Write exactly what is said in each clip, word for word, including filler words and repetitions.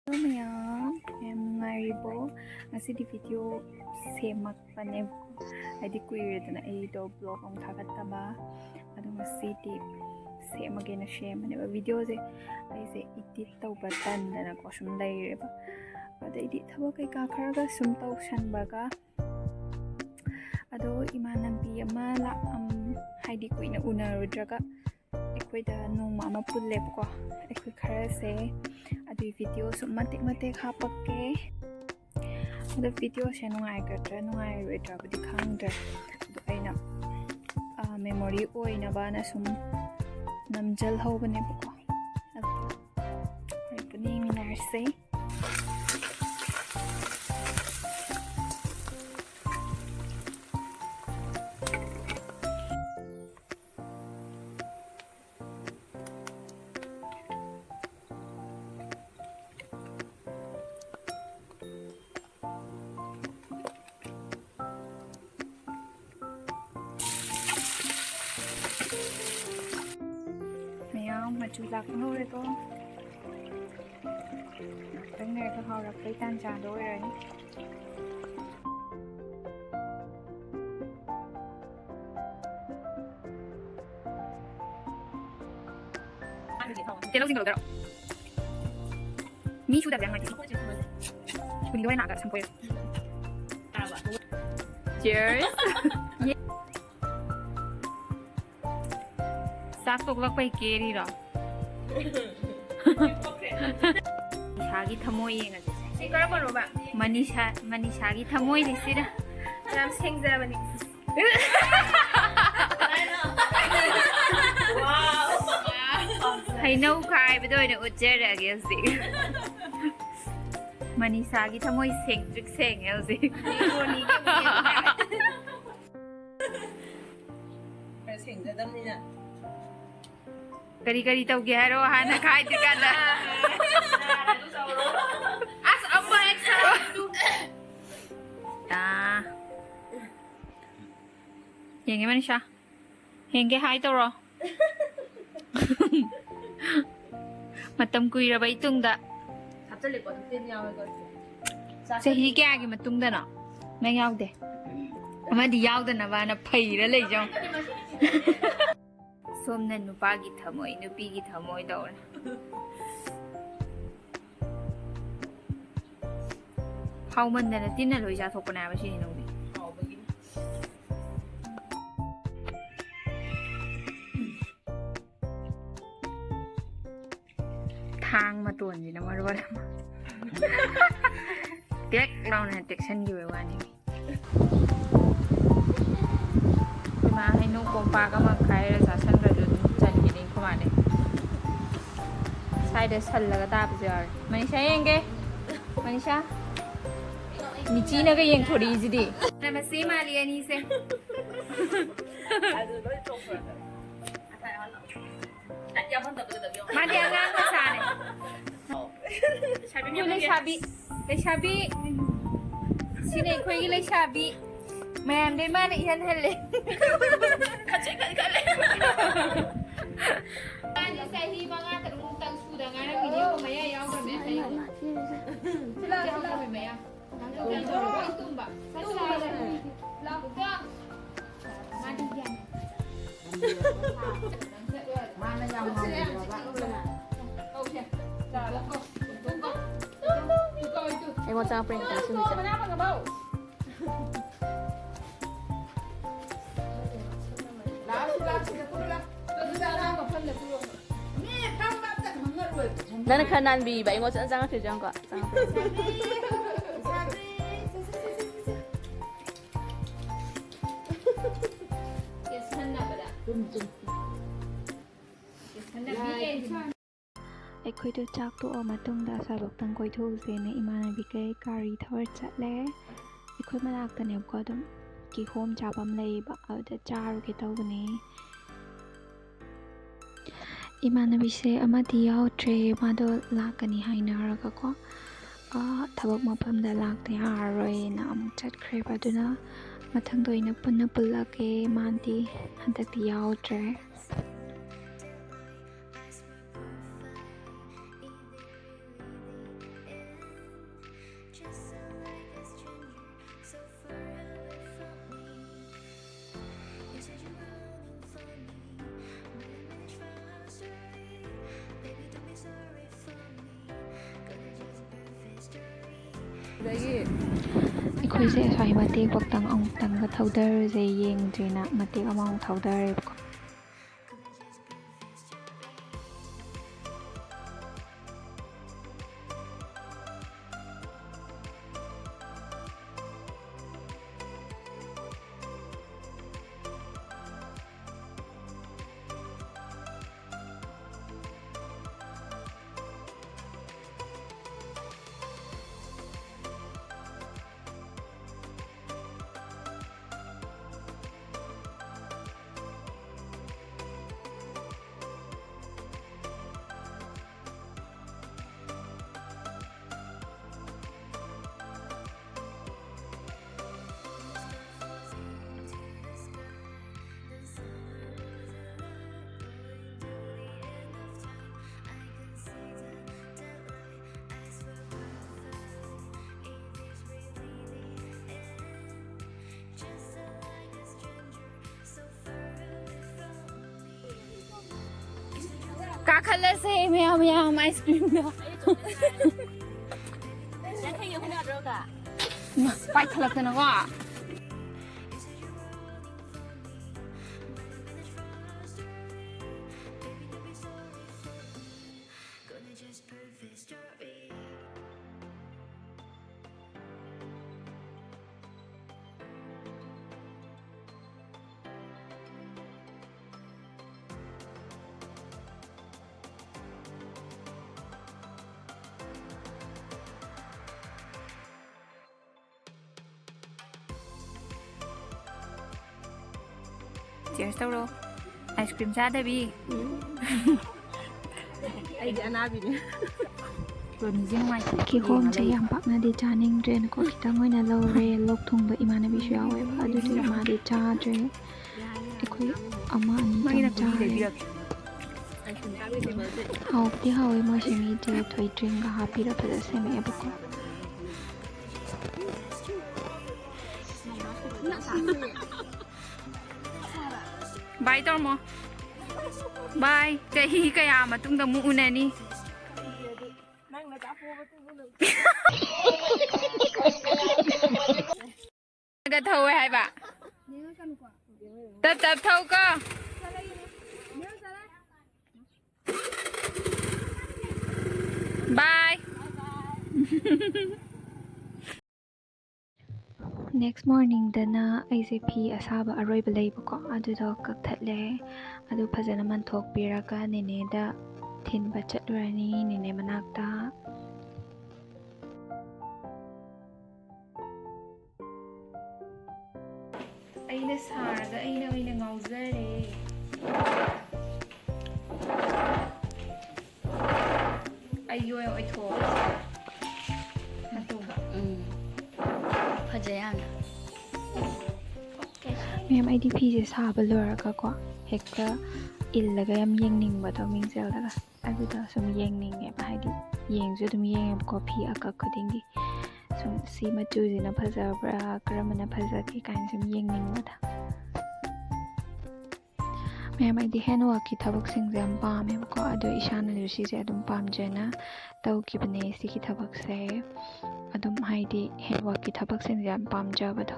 ꯃꯌꯥꯝ, ꯃꯌꯥꯝ ꯅꯨꯡꯉꯥꯏꯔꯤꯕꯣ? ꯉꯁꯤꯗꯤ ꯚꯤꯗꯤꯑꯣ ꯁꯦꯝꯃꯛꯄꯅꯦꯕꯀꯣ, ꯍꯥꯏꯗꯤ ꯀꯨꯏꯔꯦꯗꯅ ꯑꯩꯗꯣ ꯕ꯭ꯂꯣꯒ ꯑꯃꯨꯛ ꯊꯥꯒꯠꯇꯕ꯫ ꯑꯗꯣ ꯉꯁꯤꯗꯤ ꯁꯦꯝꯃꯒꯦꯅ ꯁꯦꯝꯕꯅꯦꯕ꯫ ꯚꯤꯗꯤꯑꯣꯁꯦ ꯑꯩꯁꯦ ꯏꯗꯤꯠ ꯇꯧꯕ ꯇꯟꯗꯅꯀꯣ ꯁꯨꯝ ꯂꯩꯔꯦꯕ꯫ ꯑꯗꯩꯗꯤ ꯊꯕꯛ ꯀꯩꯀꯥ ꯈꯔꯒ ꯁꯨꯝ ꯇꯧꯁꯟꯕꯒ, ꯑꯗꯣ ꯏꯃꯥꯟꯅꯕꯤ ꯑꯃ ꯂꯥꯛꯑꯝ ꯍꯥꯏꯗꯤ ꯀꯨꯏꯅ ꯎꯅꯔꯨꯗ꯭ꯔꯒ ꯑꯩꯈꯣꯏꯗ ꯅꯣꯡꯃ ꯑꯃ ꯄꯨꯜꯂꯦꯕꯀꯣ, ꯑꯩꯈꯣꯏ ꯈꯔꯁꯦ꯫ ꯑꯗꯨꯒꯤ ꯚꯤꯗꯤꯑꯣꯁꯨ ꯃꯇꯦꯛ ꯃꯇꯦꯛ ꯍꯥꯞꯄꯛꯀꯦ꯫ ꯑꯗꯣ ꯚꯤꯗꯤꯑꯣꯁꯦ ꯅꯨꯡꯉꯥꯏꯒꯗ꯭ꯔꯥ ꯅꯨꯡꯉꯥꯏꯔꯣꯏꯗ꯭ꯔꯥꯕꯨꯗꯤ ꯈꯪꯗ꯭ꯔꯦ, ꯑꯗꯣ ꯑꯩꯅ ꯃꯦꯃꯣꯔꯤ ꯑꯣꯏꯅꯕꯅ ꯁꯨꯝ ꯅꯝꯖꯜꯍꯧꯕꯅꯦꯕꯀꯣ꯫ ꯑꯗꯣ ꯍꯣꯔꯦꯟ ꯄꯨꯟꯅ ꯌꯦꯡꯃꯤꯟꯅꯔꯁꯦ꯫ ꯃꯌꯥꯝ ꯃꯆꯨ ꯂꯥꯛꯄ ꯍꯧꯔꯦꯀꯣ꯫ ꯉꯥꯛꯇꯪ ꯂꯩꯔꯒ ꯍꯥꯎꯔꯛꯄꯩ ꯇꯥꯟꯖꯥꯗꯣ ꯑꯣꯏꯔꯅꯤ꯫ ꯇꯤꯜꯍꯧ ꯁꯤꯡꯗꯣ ꯂꯧꯗꯔꯣ? ꯃꯤ ꯁꯨꯗꯕꯁꯦ ꯌꯥꯝ ꯅꯨꯡꯉꯥꯏꯇꯦ꯫ ꯀꯨꯟꯗꯣ ꯍꯣꯔꯦꯟ ꯂꯥꯛꯑꯒ ꯁꯪꯄꯣꯏ꯫ Cheers! ꯆꯥꯛ ꯇꯣꯛꯂꯛꯄꯩ ꯀꯦꯔꯤꯔꯣ? ꯏꯁꯥꯒꯤ ꯊꯃꯣꯏ ꯌꯦꯡꯉꯁꯦ꯫ ꯁꯤ ꯀꯔꯝꯕꯅꯣꯕ? ꯃꯅꯤꯁꯥ, ꯃꯅꯤꯁꯥꯒꯤ ꯊꯃꯣꯏꯁꯤꯗ꯫ ꯌꯥꯝ ꯁꯦꯡꯖꯕꯅꯤ꯫ ꯍꯩꯅꯧ ꯈꯥꯏꯕꯗ ꯑꯣꯏꯅ ꯎꯠꯆꯔꯛꯑꯒꯦ ꯍꯧꯖꯤꯛ꯫ ꯃꯅꯤꯁꯥꯒꯤ ꯊꯃꯣꯏ ꯁꯦꯡꯇ꯭ꯔꯤꯛ ꯁꯦꯡꯉꯦ ꯍꯧꯖꯤꯛ꯫ ꯈꯔ ꯁꯦꯡꯖꯗꯕꯅꯤꯅ꯫ ꯀꯔꯤ ꯀꯔꯤ ꯇꯧꯒꯦ ꯍꯥꯏꯔꯣ ꯍꯥꯟꯅ ꯈꯥꯏꯗ꯭ꯔꯤꯀꯥꯟꯗ? ꯑꯁ, ꯑꯃ ꯍꯦꯛ ꯁꯥꯕꯗꯨ꯫ ꯑꯥ꯫ ꯌꯦꯡꯒꯦ, ꯃꯅꯤꯁꯥ꯫ ꯌꯦꯡꯒꯦ ꯍꯥꯏ ꯇꯧꯔꯣ꯫ ꯃꯇꯝ ꯀꯨꯏꯔꯕꯩ ꯇꯨꯡꯗ꯫ ꯆꯠꯂꯦꯀꯣ, ꯑꯗꯨꯝ ꯇꯦꯟ ꯌꯥꯎꯋꯦꯀꯣ꯫ ꯆꯍꯤ ꯀꯌꯥꯒꯤ ꯃꯇꯨꯡꯗꯅꯣ? ꯅꯪ ꯌꯥꯎꯗꯦ꯫ ꯑꯃꯗꯤ ꯌꯥꯎꯗꯅꯕꯅ ꯐꯩꯔ ꯂꯩꯖꯧ꯫ ꯁꯣꯝꯅ ꯅꯨꯄꯥꯒꯤ ꯊꯃꯣꯏ, ꯅꯨꯄꯤꯒꯤ ꯊꯃꯣꯏ ꯇꯧꯔꯦ꯫ ꯍꯥꯎꯃꯟꯗꯅ ꯇꯤꯟꯅ ꯂꯣꯏ ꯆꯥꯊꯣꯛꯄꯅꯦ ꯍꯥꯏꯕ ꯁꯤ ꯍꯩꯅꯧꯗꯤ꯫ ꯊꯥꯡ ꯃꯇꯣꯟꯁꯤꯅ ꯃꯔꯣꯜ ꯑꯃ꯫ ꯇꯦꯛ ꯂꯥꯎꯅ ꯇꯦꯛꯁꯟꯈꯤꯕꯩ ꯋꯥꯅꯤ꯫ ꯏꯃꯥ ꯍꯩꯅꯧ ꯀꯣꯝꯄꯥꯛ ꯑꯃ ꯈꯥꯏꯔ ꯆꯥꯁꯟꯈ꯭ꯔꯁꯨ ꯑꯗꯨꯝ ꯆꯟꯈꯤꯅꯤ ꯑꯩꯈꯣꯏ ꯃꯥꯗꯤ꯫ ꯁ꯭ꯋꯥꯏꯗ ꯁꯜꯂꯒ ꯇꯥꯕꯁꯨ ꯌꯥꯎꯔꯦ꯫ ꯃꯅꯤꯁꯥ ꯌꯦꯡꯒꯦ꯫ ꯃꯅꯤꯁꯥ꯫ ꯃꯤꯆꯤꯅꯒ ꯌꯦꯡꯊꯣꯔꯛꯏꯁꯤꯗꯤ꯫ ꯅꯃꯁꯦ ꯃꯥꯜꯂꯤ ꯑꯅꯤꯁꯦ꯫ ꯃꯥꯗꯤ ꯑꯉꯥꯡ ꯃꯆꯥꯅꯦ꯫ ꯑꯩꯈꯣꯏ ꯂꯩꯁꯥꯕꯤ꯫ ꯂꯩꯁꯥꯕꯤ꯫ ꯁꯤꯅ ꯑꯩꯈꯣꯏꯒꯤ ꯂꯩꯁꯥꯕꯤ꯫ ꯃꯌꯥꯝꯗꯩ ꯃꯥꯅ ꯏꯍꯟ ꯍꯜꯂꯦ꯫ ꯃꯥꯗꯤ ꯆꯍꯤ ꯃꯉꯥ ꯇꯔꯨꯛ ꯃꯨꯛꯇꯪ ꯁꯨꯗ ꯉꯥꯏꯔꯝꯃꯤꯅꯦ, ꯃꯌꯥ ꯌꯥꯎꯈ꯭ꯔꯕꯅꯦ꯫ ꯆꯍꯤ ꯑꯍꯨꯝ꯫ ꯌꯥꯎꯈ꯭ꯔꯕꯅꯦ ꯃꯌꯥ꯫ ꯅꯪ ꯀꯩꯅꯣ ꯇꯧꯔꯣ, ꯇꯨꯝꯕ꯫ ꯆꯠꯁꯦ ꯍꯥꯏꯔꯦ꯫ ꯂꯥꯛꯑꯣ꯫ ꯃꯥꯗꯤ ꯒ꯭ꯌꯥꯟ ꯃꯥꯅ ꯌꯥꯝ ꯉꯥꯎꯕꯅꯦꯕ꯫ ꯀꯧꯁꯦ꯫ ꯂꯥꯛꯑꯣ, ꯂꯥꯛꯑꯣ꯫ ꯇꯨꯝꯕ꯫ ꯇꯨꯝꯕ꯫ ꯑꯩꯉꯣꯟꯗ ꯆꯪꯉꯛꯄ꯭ꯔꯥ ꯌꯦꯡꯒꯦ, ꯁꯤ ꯍꯨꯏꯁꯦ꯫ ꯃꯅꯥ ꯐꯪꯉꯕꯣ? ꯂꯥꯛꯑꯣ, ꯁꯤ ꯂꯥꯛꯑꯣ, ꯁꯤꯗ ꯀꯨꯜꯂꯨ ꯂꯥꯎ꯫ ꯃꯤ ꯐꯝꯕ ꯑꯝꯇ ꯈꯪꯉꯔꯣꯏ꯫ ꯅꯪꯅ ꯈꯔ ꯅꯥꯟꯕꯤꯕ, ꯑꯩꯉꯣꯟꯗ ꯆꯪꯉꯛꯇ꯭ꯔꯤꯁꯦ ꯌꯦꯡꯉꯨꯀꯣ꯫ ꯆꯪꯉꯛꯇ꯭ꯔꯤꯁꯦ꯫ ꯆꯨꯝ, ꯆꯨꯝ꯫ ꯑꯩꯈꯣꯏꯗꯣ ꯆꯥꯛ ꯇꯣꯛꯑ ꯃꯇꯨꯡꯗ ꯑꯁ꯭ꯋꯥꯏꯐꯥꯎꯇꯪ ꯀꯣꯏꯊꯣꯛꯎꯁꯦꯅ ꯏꯃꯥꯟꯅꯕꯤꯈꯩ ꯒꯥꯔꯤ ꯊꯧꯔ ꯆꯠꯂꯦ꯫ ꯑꯩꯈꯣꯏ ꯃꯅꯥꯛꯇꯅꯦꯕꯀꯣ, ꯑꯗꯨꯝ ꯀꯤꯍꯣꯝ ꯆꯥꯐꯝ ꯂꯩꯌꯦꯕ, ꯑꯗꯨꯗ ꯆꯥꯔꯨꯒꯦ ꯇꯧꯕꯅꯦ꯫ ꯏꯃꯥꯟꯅꯕꯤꯁꯦ ꯑꯃꯗꯤ ꯌꯥꯎꯗ꯭ꯔꯦ, ꯃꯥꯗꯣ ꯂꯥꯛꯀꯅꯤ ꯍꯥꯏꯅꯔꯒꯀꯣ, ꯑꯥ, ꯊꯕꯛ ꯃꯐꯝꯗ ꯂꯥꯛꯇ ꯌꯥꯔꯔꯣꯏꯅ ꯑꯃꯨꯛ ꯆꯠꯈ꯭ꯔꯦꯕ꯫ ꯑꯗꯨꯅ ꯃꯊꯪꯗ ꯑꯣꯏꯅ ꯄꯨꯟꯅ ꯄꯨꯜꯂꯛꯀꯦ, ꯃꯥꯗꯤ ꯍꯟꯗꯛꯇꯤ ꯌꯥꯎꯗ꯭ꯔꯦ꯫ ꯑꯩꯈꯣꯏꯁꯦ ꯑꯁ꯭ꯋꯥꯏ ꯃꯇꯦꯛ ꯐꯥꯎꯇꯪ ꯑꯃꯨꯛꯇꯪꯒ ꯊꯧꯗꯔꯨꯁꯦ, ꯌꯦꯡꯗ꯭ꯔꯤꯅ ꯃꯇꯦꯛ ꯑꯃꯃꯨꯛ ꯊꯧꯗꯔꯦꯕꯀꯣ꯫ ꯀꯥꯈꯠꯂꯁꯦ ꯃꯌꯥꯝ ꯃꯌꯥꯝ ꯑꯥꯏꯁ ꯀ꯭ꯔꯤꯝꯗꯣ꯫ ꯏꯃꯥ, ꯄꯥꯏꯈꯠꯂꯛꯇꯅꯀꯣ꯫ Cheers ꯇꯧꯔꯣ꯫ ꯑꯥꯏꯁ ꯀ꯭ꯔꯤꯝ ꯆꯥꯗꯕꯤ꯫ ꯑꯩꯗꯤ ꯑꯅꯥꯕꯤꯅꯦ꯫ ꯔꯣꯅꯤꯁꯦ ꯅꯨꯡꯉꯥꯏꯇꯦ꯫ ꯀꯤꯍꯣꯝꯁꯦ ꯌꯥꯝ ꯄꯥꯛꯅꯗꯤ ꯆꯥꯅꯤꯡꯗ꯭ꯔꯦꯅꯀꯣ, ꯈꯤꯇꯪ ꯑꯣꯏꯅ ꯂꯧꯔꯦ꯫ ꯂꯣꯛ ꯊꯨꯡꯕ ꯏꯃꯥꯟꯅꯕꯤꯁꯨ ꯌꯥꯎꯋꯦꯕ, ꯑꯗꯨꯗꯤ ꯃꯥꯗꯤ ꯆꯥꯗ꯭ꯔꯦ꯫ ꯑꯩꯈꯣꯏ ꯑꯃ ꯑꯅꯤꯇꯪ ꯆꯥꯔꯦ꯫ ꯍꯥꯎꯕꯗꯤ ꯍꯥꯎꯋꯦ, ꯃꯣꯏꯁꯦ ꯃꯤꯁꯦ ꯊꯣꯏꯗ꯭ꯔꯤꯡꯒ ꯍꯥꯞꯄꯤꯔ ꯐꯖꯅ ꯁꯦꯝꯃꯛꯑꯦꯕꯀꯣ꯫ ꯕꯥꯏ ꯇꯧꯔꯝꯃꯣ꯫ ꯕꯥꯏ꯫ ꯆꯍꯤ ꯀꯌꯥ ꯃꯇꯨꯡꯗ ꯑꯃꯨꯛ ꯎꯅꯅꯤ꯫ ꯒ ꯊꯧꯋꯦ ꯍꯥꯏꯕ꯫ ꯇꯞ ꯇꯞ ꯊꯧꯀꯣ꯫ ꯕꯥꯏ꯫ Next morningꯗꯅ ꯑꯩꯁꯦ ꯐꯤ ꯑꯁꯥꯕ ꯑꯔꯣꯏꯕ ꯂꯩꯕꯀꯣ, ꯑꯗꯨꯗꯣ ꯀꯛꯊꯠꯂꯦ꯫ ꯑꯗꯨ ꯐꯖꯅ ꯃꯟꯊꯣꯛꯄꯤꯔꯒ ꯅꯦꯅꯦꯗ ꯊꯤꯟꯕ ꯆꯠꯂꯨꯔꯅꯤ, ꯅꯦꯅꯦ ꯃꯅꯥꯛꯇ꯫ ꯑꯩꯅ ꯁꯥꯔꯒ ꯑꯩꯅ ꯑꯣꯏꯅ ꯉꯥꯎꯖꯔꯦ꯫ ꯑꯩꯒꯤ ꯑꯣꯏꯅ ꯑꯣꯏꯊꯣꯛꯑꯒꯦ ꯃꯇꯨꯒ꯫ ꯎꯝ꯫ ꯐꯖꯩ ꯌꯥꯝꯅ꯫ ꯃꯦꯝ, ꯑꯩꯗꯤ ꯐꯤꯁꯦ ꯁꯥꯕ ꯂꯣꯏꯔꯒꯀꯣ, ꯍꯦꯛꯇ ꯏꯜꯂꯒ ꯌꯥꯝ ꯌꯦꯡꯅꯤꯡꯕꯗꯣ ꯃꯤꯡꯁꯦꯜꯗꯒ꯫ ꯑꯗꯨꯗꯣ ꯁꯨꯝ ꯌꯦꯡꯅꯤꯡꯉꯦꯕ, ꯍꯥꯏꯗꯤ ꯌꯦꯡꯁꯨ ꯑꯗꯨꯝ ꯌꯦꯡꯉꯦꯕꯀꯣ ꯐꯤ ꯑꯀꯛ ꯈꯨꯗꯤꯡꯒꯤ꯫ ꯁꯨꯝ ꯁꯤ ꯃꯆꯨꯁꯤꯅ ꯐꯖꯕ꯭ꯔꯥ, ꯀꯔꯝꯕꯅ ꯐꯖꯒꯦ ꯀꯥꯏꯅ ꯁꯨꯝ ꯌꯦꯡꯅꯤꯡꯕꯗꯣ꯫ ꯃꯌꯥꯝ, ꯑꯩꯗꯤ handworkꯀꯤ ꯊꯕꯛꯁꯤꯡꯁꯦ ꯌꯥꯝ ꯄꯥꯝꯃꯦꯕꯀꯣ, ꯑꯗꯣ ꯏꯁꯥꯅꯁꯨ ꯁꯤꯁꯦ ꯑꯗꯨꯝ ꯄꯥꯝꯖꯅ ꯇꯧꯈꯤꯕꯅꯦ꯫ ꯁꯤꯒꯤ ꯊꯕꯛꯁꯦ ꯑꯗꯨꯝ, ꯍꯥꯏꯗꯤ, handworkꯀꯤ ꯊꯕꯛꯁꯤꯡꯁꯦ ꯌꯥꯝ ꯄꯥꯝꯖꯕꯗꯣ꯫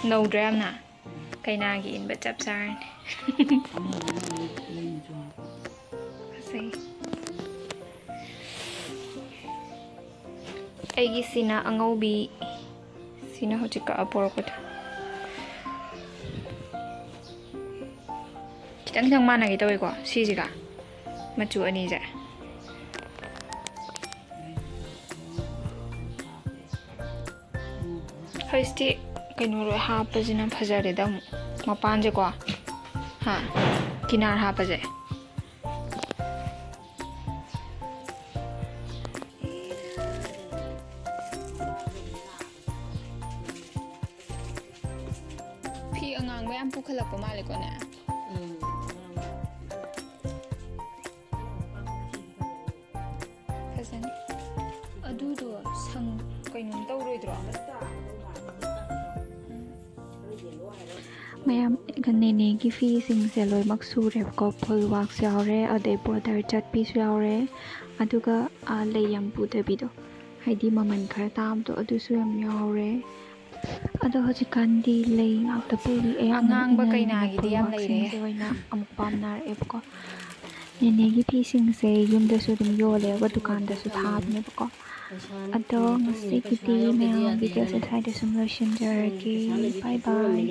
ꯅꯧꯗ꯭ꯔꯥ ꯌꯥꯝꯅ? ꯀꯩꯅꯥꯒꯤ ꯏꯟꯕ ꯆꯞ ꯆꯥꯔꯅꯤ꯫ ꯐꯖꯩ꯫ ꯑꯩꯒꯤꯁꯤꯅ ꯑꯉꯧꯕꯤ, ꯁꯤꯅ ꯍꯧꯖꯤꯛ ꯀꯛꯑ ꯄꯣꯔꯛꯄꯗꯣ꯫ ꯈꯤꯇꯪ ꯈꯤꯇꯪ ꯃꯥꯟꯅꯒꯦ ꯇꯧꯋꯦꯀꯣ ꯁꯤꯁꯤꯒ, ꯃꯆꯨ ꯑꯅꯤꯁꯦ꯫ ꯍꯧꯖꯤꯛꯇꯤ ꯀꯩꯅꯣ ꯂꯣꯏ ꯍꯥꯞꯄꯁꯤꯅ ꯐꯖꯔꯦꯗ ꯑꯃꯨꯛ, ꯃꯄꯥꯟꯁꯦꯀꯣ꯫ ꯍꯥ, ꯀꯤꯅꯥꯔ ꯍꯥꯞꯄꯁꯦ꯫ ꯐꯤ ꯑꯉꯥꯡꯕ ꯌꯥꯝ ꯄꯨꯈꯠꯂꯛꯄ ꯃꯥꯜꯂꯦꯀꯣ ꯅꯦ꯫ ꯐꯖꯅꯤ꯫ ꯑꯗꯨꯗꯣ ꯁꯪ-, ꯀꯩꯅꯣꯝ ꯇꯧꯔꯣꯏꯗ꯭ꯔꯣ? ꯃꯌꯥꯝ, ꯅꯦꯅꯦꯒꯤ ꯐꯤꯁꯤꯡꯁꯦ ꯂꯣꯏꯅꯃꯛ ꯁꯨꯔꯦꯕꯀꯣ꯫ ꯐꯨꯜ ꯋꯥꯛꯁꯨ ꯌꯥꯎꯔꯦ, ꯑꯗꯩ ꯕꯣꯔꯗꯔ ꯆꯠꯄꯤꯁꯨ ꯌꯥꯎꯔꯦ, ꯑꯗꯨꯒ, ꯑ, ꯂꯩ ꯌꯥꯝ ꯄꯨꯗꯕꯤꯗꯣ, ꯍꯥꯏꯗꯤ ꯃꯃꯜ ꯈꯔ ꯇꯥꯕꯗꯣ, ꯑꯗꯨꯁꯨ ꯌꯥꯝ ꯌꯥꯎꯔꯦ꯫ ꯑꯗꯣ ꯍꯧꯖꯤꯛꯀꯥꯟꯗꯤ ꯂꯩ ꯉꯥꯛꯇ ꯄꯨꯔꯤ ꯑꯌꯥꯝꯕꯅ, ꯑꯉꯥꯡꯕ ꯏꯅꯝꯃꯅ ꯀꯩꯅꯥꯒꯤꯗꯤ ꯐꯨꯜ ꯌꯥꯝ ꯂꯩꯔꯦ꯫ ꯋꯥꯛꯁꯤꯡꯁꯦ ꯑꯣꯏꯅ ꯑꯃꯨꯛ ꯄꯥꯝꯅꯔꯛꯑꯦꯕꯀꯣ꯫ ꯅꯦꯅꯦꯒꯤ ꯐꯤꯁꯤꯡꯁꯦ ꯌꯨꯝꯗꯁꯨ ꯑꯗꯨꯝ ꯌꯣꯜꯂꯦ, ꯑꯗꯨꯒ ꯗꯨꯀꯥꯟꯗꯁꯨ ꯊꯥꯕꯅꯦꯕꯀꯣ꯫ ꯑꯗꯣ ꯉꯁꯤꯒꯤꯗꯤ ꯃꯌꯥꯝ ꯚꯤꯗꯤꯑꯣꯁꯦ ꯁ꯭ꯋꯥꯏꯗ ꯁꯨꯝ ꯂꯣꯏꯁꯤꯟꯖꯔꯒꯦ꯫ ꯕꯥꯏ ꯕꯥꯏ꯫